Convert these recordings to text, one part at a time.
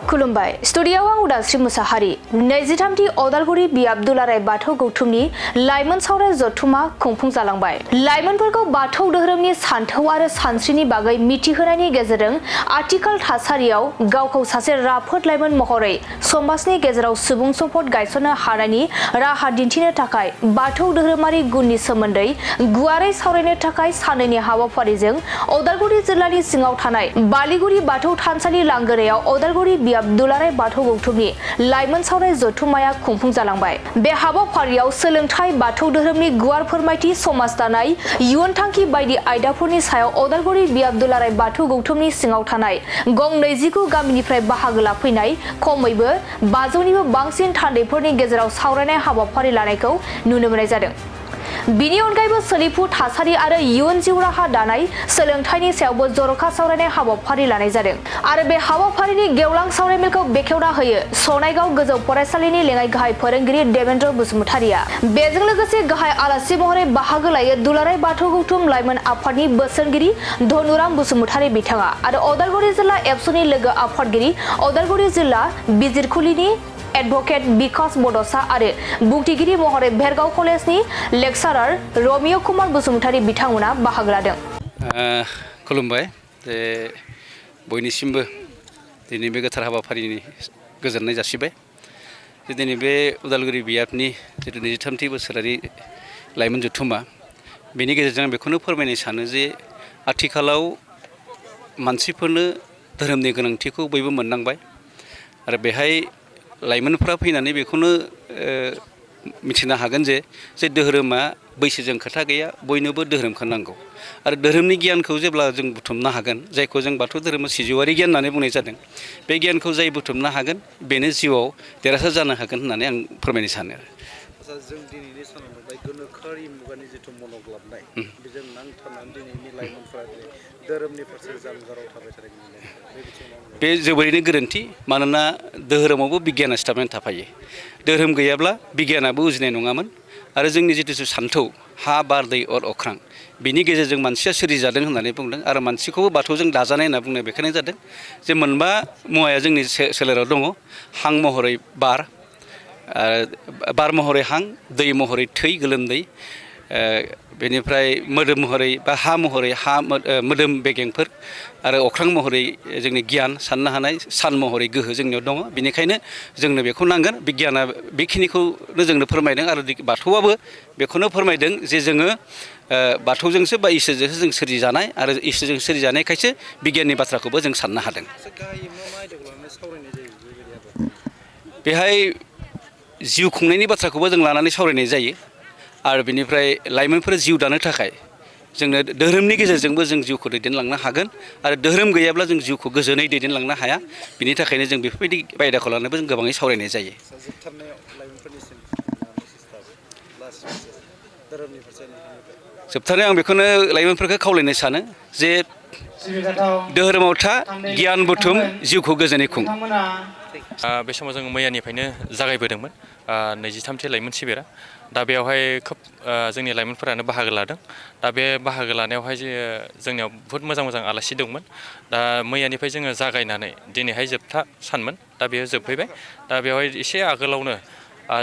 खुलुमबाय स्टुडियोआव आं उदांस्रि मुसाहारि 23थि अदालगुरि बि आब्दुलाराय बाथौ गौथुमनि लाइमोन सावराय जथुमा खुंफुं जालांबाय। लाइमोनफोरखौ बाथौ धोरोमनि सानथौ आरो सानस्रिनि बागै मिथिहोनायनि गेजेरजों आथिखाल थासारियाव गावखौ सासे राफोद लाइमोन महरै समाजनि गेजेराव सुबुं सम्पद गायसननो हानायनि राहा दिन्थिनो थाखाय बाथौ धोरोमारि गुननि सोमोन्दै गुवारै सावरायनो थाखाय सानैनि हाबाफारिजों अदालगुरि जिल्लानि सिङाव थानाय बालिगुरि बाथौ थानसालि लांगोरायाव अदालगुरि बि आब्दुलाराय बाथौ गौथुमनि लाइमोन सावराय जथुमाया खुंफुं जालांबाय। बे हाबाफारियाव सोलोंथाइ, बाथौ धोरोमनि गुवार फोरमायथि, समाज दानाय, इयुन थांखि बायदि आयदाफोरनि सायाव अदालगुरि बि आब्दुलाराय बाथौ गौथुमनि सिङाव थानाय गं 29 गामिनिफ्राय बाहागो लाफैनाय खमैबो 500निबो बांसिन थान्दैफोरनि गेजेराव सावरायनाय हाबाफारि लानायखौ नुनो मोननाय जादों। बिनि अनगायैबो सोलिफु थासारि आरो इयुन जिउ राहा दानाय, सोलोंथाइनि सायावबो जर'खा सावरायनाय हाबाफारि लानाय जादों। आरो बे हाबाफारिनि गेवलां सावरायमेलखौ बेखेवना होयो सनाइगाव गोजौ फरायसालिनि लेङाइ गाहाय फोरोंगिरि देवेन्द्र बसुमतारिया। बेजों लोगोसे गाहाय आलासि महरै बाहागो लायो दुलाराय बाथौ गौथुम लाइमोन आफादनि बोसोनगिरि धनुराम बसुमतारि बिथाङा आरो अदालगुरि जिल्ला एबसुनि लोगो आफादगिरि अदालगुरि जिल्ला बिजिरखुलिनि एडभोकेट बिकास बड'सा आरो बुंथिगिरि महरै भेरगाव कलेजनि लेक्सारार रमिय कुमार बसुमतारि बिथांमोना बाहागो लादों। खुलुमबाय जे बयनिसिमबो दिनै बे गोथार हाबाफारिनि गोजोननाय जासिबाय। जे दिनै बे उदालगुरि बियाबनि जिथु 23थि बोसोरारि लाइमोन जथुमा बेनि गेजेरजों बेखौनो फोरमायनो सानो जे आथिखालाव मानसिफोरनो धोरोमनि गोनांथिखौ बयबो मोननांबाय आरो बेहाय लाइमोनफ्रा फैनानै बेखौनो मिथिनो हागोन जे धोरोमा बैसोजों खोथा गैया, बयनोबो धोरोमखौ नांगौ आरो धोरोमनि गियानखौ जेब्ला जों बुथुमनो हागोन, जायखौ जों बाथौ धोरोमा सिजौआरि गियान होननानै बुंनाय जादों, बे गियानखौ जाय बुथुमनो हागोन बेनो जिउआव देरहासार जानो हागोन होननानै आं फोरमायनो सानो। जों दिनैनि सानाव नुबाय गोनोखोआरि मुगानि जिथु मन'ग्लाबनाय बेजों नांथाबनानै दिनैनि लाइमोनफोरा धोरोमनि फारसे जानगाराव थाबाय थानायखौ नुनो मोनो। बे बिथिङाव बे जोबोरैनो गोरोन्थि, मानोना धोरोमावबो बिगियाना सिथाबनानै थाफायो। धोरोम गैयाब्ला बिगियानाबो उजिनाय नङामोन आरो जोंनि जिथु सान्थौ हा, बार, दै, अर, अख्रां बिनि गेजेरजों मानसिया सोरजिजादों होननानै बुंदों आरो मानसिखौबो बाथौजों दाजानाय होनना बुंनाय बेखायनो जादों जे मोनबा मुवाया जोंनि सोलेराव दङ। हां महरै बार, बार महरै हां, दै महरै थै गोलोमदै, बेनिफ्राय मोदोम महरै बा हा महरै मोदोम बेगेंफोर आरो अख्रां महरै जोंनि गियान साननो हानाय, सान महरै गोहो जोंनियाव दङ। बेनिखायनो जोंनो बेखौ नांगोन। बिगियाना बेखिनिखौनो जोंनो फोरमायदों आरो बाथौआबो बेखौनो फोरमायदों जे जोङो बाथौजोंसो बा इसोरजोंसो जों सोरजिजानाय आरो इसोरजों सोरजिजानायखायसो बिगियाननि बाथ्राखौबो जों साननो हादों। बेहाय जिउ खुंनायनि बाथ्राखौबो जों लानानै सावरायनाय जायो आरो बेनिफ्राय लाइमोनफोरा जिउ दानो थाखाय जोंनो धोरोमनि गेजेरजोंबो जों जिउखौ दैदेनलांनो हागोन आरो धोरोम गैयाब्ला जों जिउखौ गोजोनै दैदेनलांनो हाया। बिनि थाखायनो जों बेफोरबायदि आयदाखौ लानानैबो जों गोबाङै सावरायनाय जायो। जोबथारनायाव आं बेखौनो लाइमोनफोरखौ खावलायनो सानो जे धोरोमाव था, गियान बुथुम, जिउखौ गोजोनै खुं। बे समाव जों मैयानिफ्रायनो जागायबोदोंमोन 23थि लाइमोन शिबिरा। दा बेवहाय खोब जोंनि लाइमोनफोरानो बाहागो लादों। दा बे बाहागो लानायावहाय जोंनियाव बहुद मोजां मोजां आलासि दंमोन। दा मैयानिफ्राय जोङो जागायनानै दिनैहाय जोबथा सानमोन। दा बेयो जोबफैबाय। दा बेवहाय एसे आगोलावनो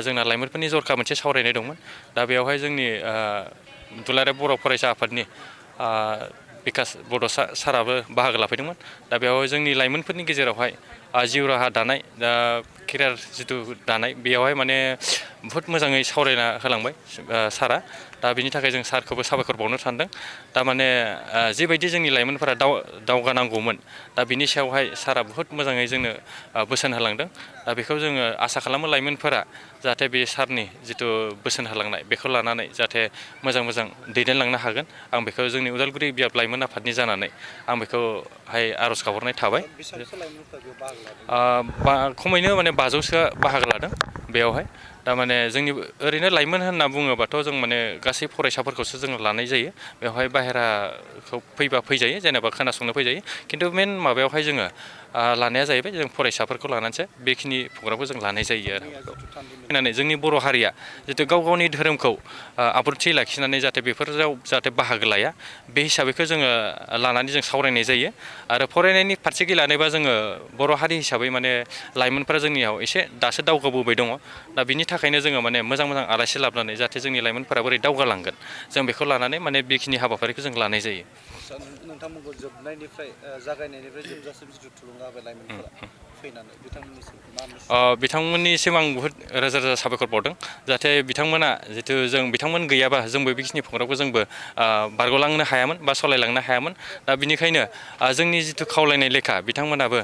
जोंना लाइमोनफोरनि जरखा मोनसे सावरायनाय दंमोन। दा बेवहाय जोंनि दुलाराय बर' फरायसा आफादनि बिकास बड'सा साराबो बाहागो लाफैदोंमोन। दा बेवहाय जोंनि लाइमोनफोरनि गेजेरावहाय जिउ राहा दानाय, दा केरियार जिथु दानाय, बेयावहाय माने बहुद मोजाङै सावरायना होलांबाय सारा। दा बिनि थाखाय जों सारखौबो साबायखर बावनो सानदों। दा माने जिबायदि जोंनि लाइमोनफोरा दावगानांगौमोन, दा बिनि सायावहाय सारा बहुद मोजाङै जोंनो बोसोन होलांदों। दा बेखौ जोङो आसा खालामो लाइमोनफोरा जाहाथे बे सारनि जिथु बोसोन होलांनाय बेखौ लानानै जाहाथे मोजां मोजां दैदेनलांनो हागोन। आं बेखौ जोंनि उदालगुरि बियाब लाइमोन आफादनि जानानै आं बेखौहाय आर'ज गाबहरनाय थाबाय। खमैनो माने 500सोआ बाहागो लादों बेयावहाय। दा माने जोंनि ओरैनो लाइमोन होनना बुङोबाथ' जों माने गासै फरायसाफोरखौसो जोङो लानाय जायो। बेवहाय बाहेराखौ फैबा फैजायो, जेनेबा खोनासंनो फैजायो। खिन्थु मेन माबायावहाय जोङो लानाया जाहैबाय जों फरायसाफोरखौ लानानैसो बेखिनि प्रग्रामखौ जों लानाय जायो आरो मैया जिथु थान्दैमेल फैनानै जोंनि बर' हारिया जितु गाव गावनि धोरोमखौ आब्रुथि लाखिनानै जाहाथे बेफोराव जाहाथे बाहागो लाया बे हिसाबैखौ जोङो लानानै जों सावरायनाय जायो आरो फरायनायनि फारसेखै लानोबा जोङो बर' हारि हिसाबै माने लाइमोनफोरा जोंनियाव एसे दासो दावगाबोबाय दङ दा बिनि थाखायनो जोङो माने मोजां मोजां आलासि लाबोनानै जाहाथे जोंनि लाइमोनफोरा बोरै दावगालांगोन जों बेखौ लानानै माने बेखिनि हाबाफारिखौ जों लानाय जायो नोंथांमोनखौ जोबनायनिफ्राय जागायनायनिफ्राय जोबजासिम जिथु थुलुंगा होबाय लाइमोनफोरा फैनानै बिथांमोननिसिम मा मिथियो बिथांमोननिसिम आं बुहुद रोजा रोजा साबायखर बावदों जाहाथे बिथांमोना जितु जों बिथांमोन गैयाबा जोंबो बेखिनि प्रग्रामखौ जोंबो बारग'लांनो हायामोन बा सालायलांनो हायामोन दा बिनिखायनो जोंनि जिथु खावलायनाय लेखा बिथांमोनाबो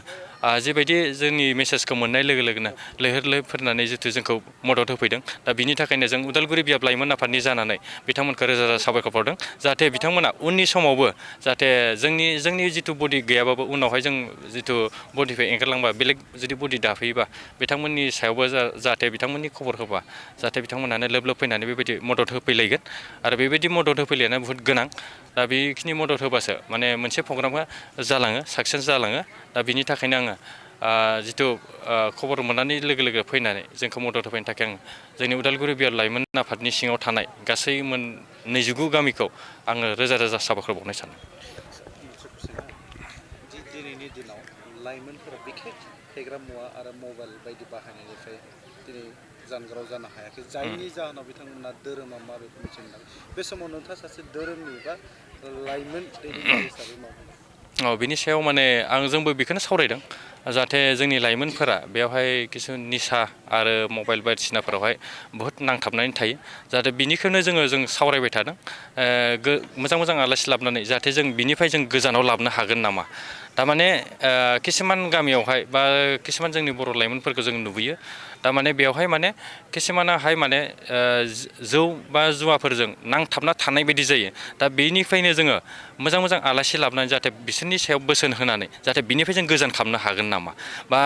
जिबायदि जोंनि मेसेजखौ मोननाय लोगो लोगोनो लैहोर लैहोर फोरनानै जितु जोंखौ मदद होफैदों दा बिनि थाखायनो जों उदालगुरि बियाब लाइमोन आफादनि जानानै बिथांमोनखौ रोजा रोजा साबायखर बावदों जाहाथे बिथांमोना उननि समावबो जाहाथे जोंनि जितु बडि गैयाबाबो उनावहाय जों जितु बडिनिफ्राय एंगारलांबा बेलेग जुदि बडि दाफैयोबा बिथांमोननि सायावबो जाहाथे बिथांमोननि खबर होबा जाहाथे बिथांमोनानो लोब लोब फैनानै बेबायदि मदद होफैलायगोन आरो बेबायदि मदद होफैलायनाया बुहुद गोनां दा बेखिनि मदद होबासो माने मोनसे प्रग्रामा जालाङो साक्सेस जालाङो दा बिनि थाखायनो आङो जितु खबर मोननानै लोगो लोगो फैनानै जोंखौ मदद होफैनो थाखाय आं जोंनि उदालगुरि बियाब लाइमोन आफादनि सिङाव थानाय गासै 29 गामिखौ आङो रोजा रोजा साबायखर बावनाय सानो दिनैनि दिनाव लाइमोनफोरा बिखेक फेग्रा मुवा आरो मबाइल बायदि बाहायनायनिफ्राय दिनै जानगाराव जानो हायाखै जायनि जाहोनाव बिथांमोना धोरोमा मा बेखौ मिथिनो मोनाखै बे समाव नोंथाङा सासे धोरोमनि बा लाइमोन दैदेनगिरि हिसाबै मा बुङो बिनि सायाव माने जोंबो बेखौनो सावरायदों जाहाथे जोंनि लाइमोनफोरा बेवहाय किसु निसा आरो मबाइल बायदिसिनाफोरावहाय बहुद नांथाबनानै थायो जाहाथे बिनिखौनो जों सावरायबाय थादों मोजां मोजां आलासि लाबोनानै जाहाथे जों बिनिफ्राय जों गोजानाव लाबोनो हागोन नामा थारमाने किसुमान गामियावहाय बा किसुमान जोंनि बर' लाइमोनफोरखौ जों नुबोयो थारमाने बेवहाय माने किसुमानाहाय माने जौ बा जुवाफोरजों नांथाबना थानाय बायदि जायो दा बेनिफ्रायनो जोङो मोजां मोजां आलासि लाबोनानै जाहाथे बिसोरनि सायाव बोसोन होनानै जाहाथे बिनिफ्राय जों गोजान खालामनो हागोन नामा बा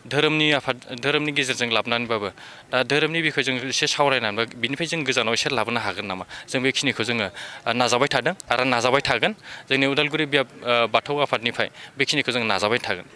धोरोमनि गेजेरजों लाबोनानैबाबो दा धोरोमनि बिखय जों एसे सावरायनानै बिनिफ्राय जों गोजानाव एसे लाबोनो हागोन नामा जों बेखिनिखौ जोङो नाजाबाय थादों आरो नाजाबाय थागोन जोंनि उदालगुरि बियाब बाथौ आफादनिफ्राय बेखिनिखौ जों नाजाबाय थागोन